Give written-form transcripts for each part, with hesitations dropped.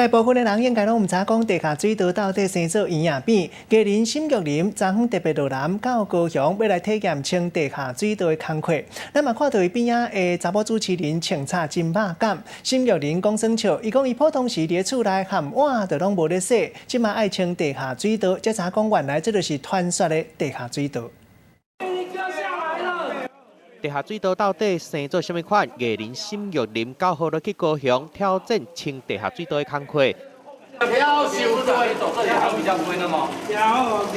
大部分的人應該攏毋知講地下水道到底生做圓抑扁。藝人沈玉琳昨昏特別落南到高雄，欲來體驗清地下水道的工課。咱嘛看著伊邊仔的查某主持人穿插真肉感。沈玉琳講耍笑，伊講伊普通時佇厝內含碗都攏無咧洗，這馬愛清地下水道，才知影講原來這就是傳說的地下水道。地下水道到底生做啥物款？藝人沈玉琳9號落去高雄挑戰清地下水道的工課。要修對，走這裡還比較不會那麼。有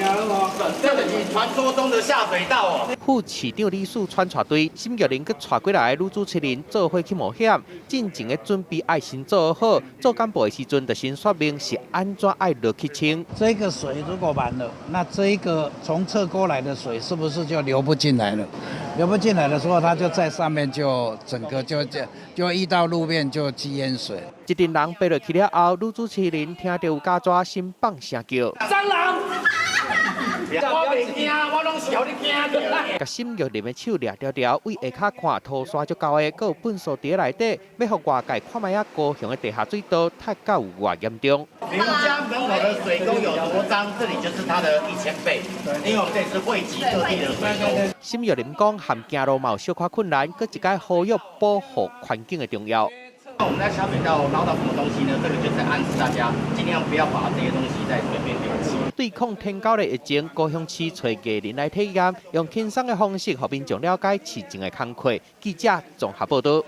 有。這就是傳說中的下水道哦。副市長李四川帶隊，沈玉琳閣帶幾个女主持人做伙去冒險，進前的準備愛先做好，做幹部的時陣就先說明是按怎愛落去清。這個水如果滿了，那這一個從側溝來的水是不是就流不進來了？流不進來的時候，它就在上面就整個就遇到路面就積淹水。一陣人爬落去了後，女主持人聽著有加紙先放聲叫。蟑螂！我袂驚，我攏是予你驚著。共沈玉琳的手掠牢牢，對下跤看塗沙足厚的，閣有糞埽佇內底，欲予外界看覓仔高雄的地下水道塞到有偌嚴重。你們家門口的水溝有多髒，這裡就是它的1000倍，因為我們這裡是匯集各地的水溝。沈玉琳講，含行路嘛有小可困難，閣一擺呼籲保護環境的重要。那我們在下水道撈到什麼東西呢？這個就是暗示大家盡量不要把這些東西在隨便丟棄。對抗天狗的疫情，高雄市揣藝人來體驗，用輕鬆的方式，予民眾了解市政的工課。記者綜合報導。